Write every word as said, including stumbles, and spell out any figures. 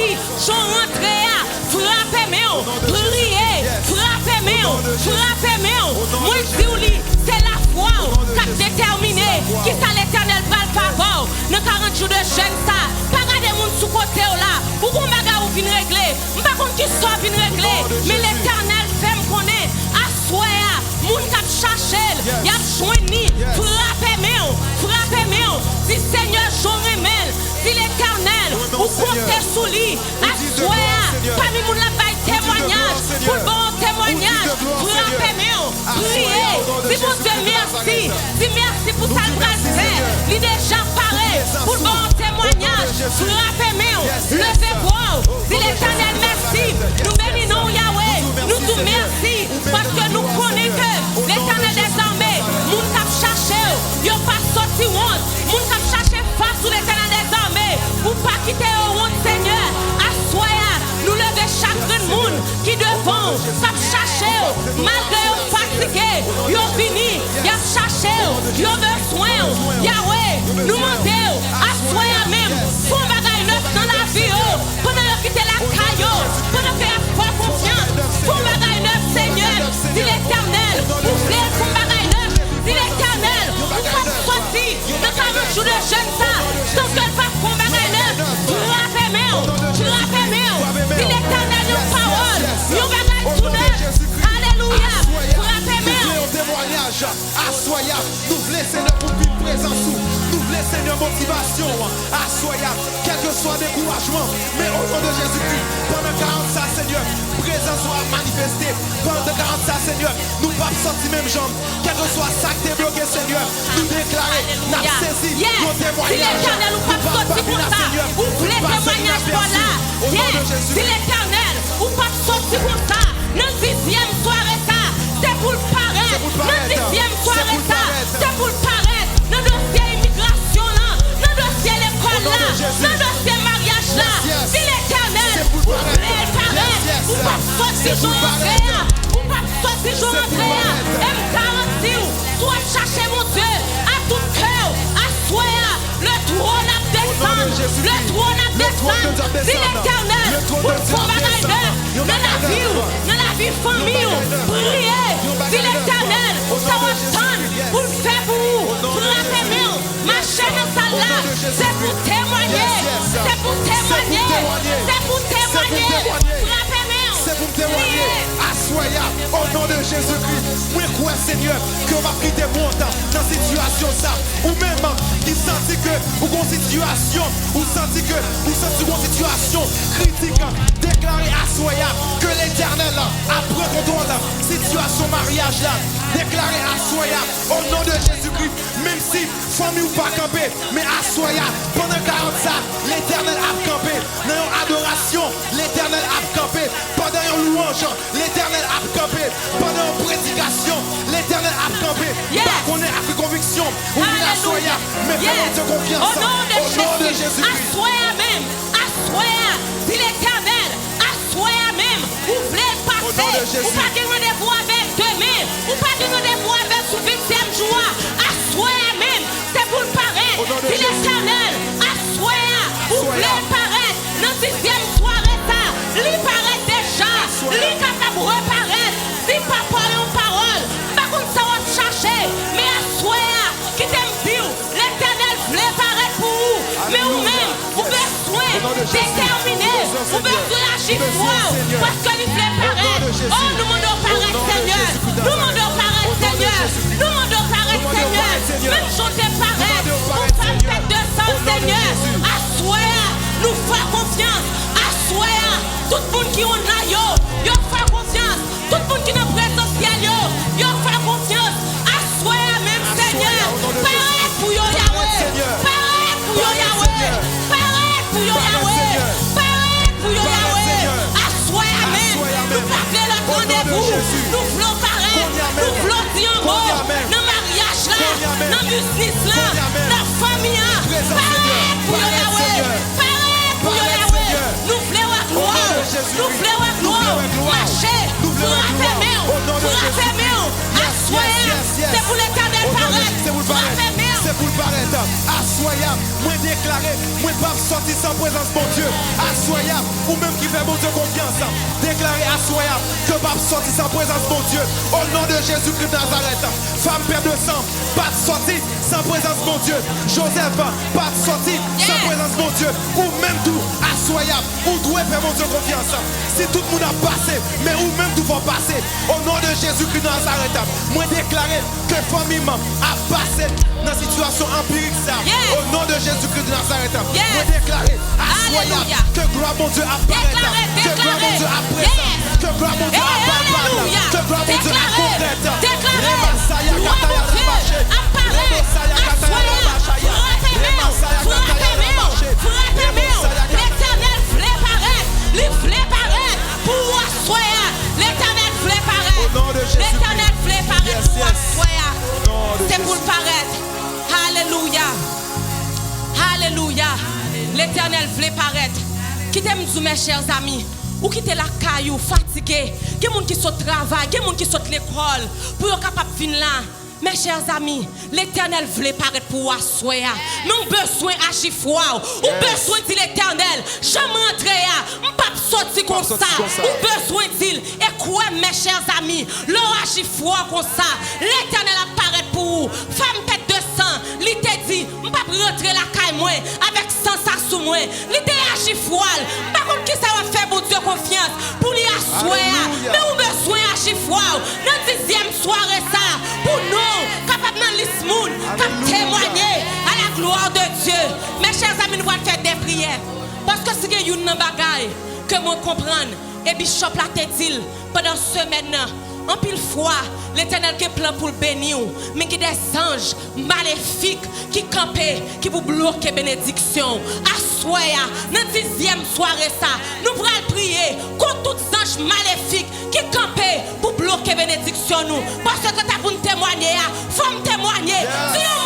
Jan w rantre a, frape men w, priye, frape men w, frape men w. Mwen di w li, se lafwa w k ap detèmine kisa Letènèl pral fè avè w nan karant jou de jèn sa. Pa gade moun sou kote w la. Ou gon bagay ou vin regle. M pa konn kisa w vin regle, men Letènèl fè m konnen aswè a, moun k ap chache l, y ap jwenn li. Frape men w, frape men w. Di Senyè, jan w renmen l. Di Letènèl, ou konte sou li. Aswè a, pami moun l ap bay temwayaj, pou l ba w temwayaj, frape men w, priye, di Bondye mèsi, di mèsi pou sa l pral fè, li deja pare pou l ba w temwayaj, frape men w, leve vwa w, di Letènèl mèsi, nou beni non w Yawe, nou di w mèsi. Paske nou konnen ke Letènèl dèzame, moun k ap chache w, yo pa soti wont. Moun k ap chache fas ou, Letènèl dèzame, ou pa kite yo wont, Senyè. Aswè a, nou leve chak grenn moun ki devan w, k ap chache w, malgre yo fatige, yo vini, y ap chache w, yo bezwen w. Yawe, nou mande w, aswè a menm, fè yon bagay nèf nan lavi yo. Pandan yo kite lakay yo, pandan ke y ap fè w konfyans, fè yon bagay nèf, Senyè. Di Letènèl, ou vle l fè yon bagay nèf. Di Letènèl, ou p ap soti nan karant jou de jèn sa, san ke l pa fè yon bagay nèf. Frape men w, frape men w. Di Letènèl yon pawòl, yon bagay tou nèf. Alelouya, frape men w. Aswè a, nou vle, Senyè, pou vin prezans ou. Nou vle, Senyè, motivasyon an. Aswè a, kèlkeswa dekourajman, men o non de Jezikri, pandan karant sa, Senyè, prezans ou ap manifeste. Pandan karant sa, Senyè, nou p ap soti menm jan. Kèlkeswa sa k te bloke, Senyè, nou deklare, n ap sezi yon temwayaj. Di Letènèl, ou p ap soti konsa. Ou vle temwayaj pa w la. Di Letènèl, ou p ap soti konsa. Nan dizyèm sware sa, se pou l parèt. Nan dizyèm sware sa, se pou l parèt. Nan dosye imigrasyon lan, nan dosye lekòl la, nan dosye maryaj la. Di Letènèl, ou vle l parèt. Ou p ap soti jan w antre a. Ou p ap soti jan w antre a. E m garanti w, si w ap chache Bondye a tout kè w, aswè a, le twòn ap desann. Le twòn ap desann. Di Letènèl pou l fè yon bagay nèf nan lavi w, nan lavi fanmi w. Priye, di Letènèl sa w ap tann pou l fè pou ou. Frape men w, mache nan sal la. Se pou temwanye. Se pou temwanye. Se pou temwanye. Frape men w. Se pou m temwanye aswè a, o non de Jezikri. Mwen kwè, Senyè, ke w p ap kite m wont nan sitiyasyon sa. Ou menm ki santi ke ou gon sitiyasyon, ou santi ke, ou santi gon sitiyasyon kritik, deklare aswè a ke Letènèl ap pran kontwòl sitiyasyon maryaj la. Deklare aswè a, o non de Jezikri, menm si fanmi w pa kanpe, men aswè a, pandan karant sa, Letènèl ap kanpe. Nan yon adorasyon, Letènèl ap kanpe. Pandan yon lwanj, Letènèl ap kanpe. Pandan yon predikasyon, Letènèl ap kanpe. M pa konnen ak ki konviksyon ou vin aswè a, men fè Bondye konfyans. O non de Jezikri. Aswè a menm, aswè a, di Letènèl, aswè a menm, ou vle l pase. Ou pa gen randevou avè l demen. Ou pa gen randevou avè l sou vennsenm jou a. Aswè a menm, se pou l parèt. Di Letènèl, aswè a, ou vle l parèt. Nan dizyèm sware sa, li parèt deja. Li kapab reparèt. Si papa w yon pawòl, m pa konn sa w ap chache, men aswè a, kite m di w, Letènèl vle parèt pou ou. Men ou menm, ou bezwen detèmine, ou bezwen aji fwa w, paske li vle parèt. O, nou mande w parèt, Senyè. Nou mande w parèt, Senyè. Nou mande w parèt, Senyè. Menm jan w te parèt pou fanm tèt de sal, Senyè. Aswè a, nou fè w konfyans. Aswè a, tout moun ki online yo, yo fè w konfyans. Tout moun ki nan prezansyèl yo, yo fè w konfyans. Aswè a menm, Senyè, parèt pou yo, Yawe. Parèt pou yo, Yawe. Parèt pou yo, Yawe. Parèt pou yo, Yawe. Aswè a menm, nou pa vle lòt randevou. Nou vle w parèt. Nou vle w di yon mo nan maryaj la, nan biznis la, nan fanmi an. Parèt pou yo, Yawe. Parèt pou yo, Yawe. Nou vle wè glwa w. Nou vle wè glwa w. Mache. Frape men w. Frape men w. Aswè a, se pou Letènèl parèt. Frape men w. Pou l parèt. Aswè a, mwen deklare, mwen p ap sòti san prezans Bondye. Aswè a, ou menm ki fè Bondye konfyans, deklare aswè a ke w p ap sòti san prezans Bondye. O non de Jezi Kris Nazarèt, fanm pè de san pa t sòti san prezans Bondye. Joseph pa t sòti san prezans Bondye. Ou menm tou, aswè a, ou dwe fè Bondye konfyans. Si tout moun ap pase, men ou menm tou fò w pase. O non de Jezi Kris Nazarèt, mwen deklare ke fanmi m ap pase nan sitiyasyon anpirik sa. O non de Jezi Kris de Nazarèt, mwen deklare aswè a ke glwa Bondye ap parèt, ke glwa Bondye ap prezan, ke glwa Bondye ap palpab, ke glwa Bondye ap konkrèt. Remasaya kataya rabache, rebosaya kataya rabachaya, remasaya kataya rabache, rebosaya kataya. Letènèl vle parèt, li vle parèt pou ou aswè a. Letènèl vle parèt. O non de Jezi Kris. Letènèl vle parèt pou ou aswè a. Se pou l parèt. Alelouya. Alelouya. Letènèl vle parèt. Kite m di w, mes chers amis, ou kite lakay ou fatige. Gen moun ki sot travay, gen moun ki sot lekòl pou yo kapab vin la. Mes chers amis, Letènèl vle parèt pou ou aswè a. Men ou bezwen aji fwa w. Ou bezwen di, Letènèl, jan m rantre a, m p ap sòti konsa. Ou bezwen di l. E kwè m, mes chers amis, lè w aji fwa w konsa, Letènèl ap parèt pou ou. Fanm pè de san, li te di, m p ap rantre lakay mwen avèk san sa sou mwen. Li te aji fwa l. M pa konn kisa w ap fè Bondye konfyans pou li aswè a, men ou bezwen aji fwa w nan dizyèm sware sa a pou non w kapab nan lis moun k ap temwanye à la gloire de Dieu. Mes chers amis, nou pral fè de priyè. Paske si gen youn nan bagay ke mwen konprann, e bishop la te di l pandan semèn nan, anpil fwa, Letènèl gen plan pou l beni w, men gen de zanj malefik ki kanpe, ki pou bloke benediksyon w. Aswè a, nan dizyèm sware sa, nou pral priye kont tout zanj malefik ki kanpe pou bloke benediksyon nou. Paske kanta pou n temwanye a, fò m temwanye. Di yon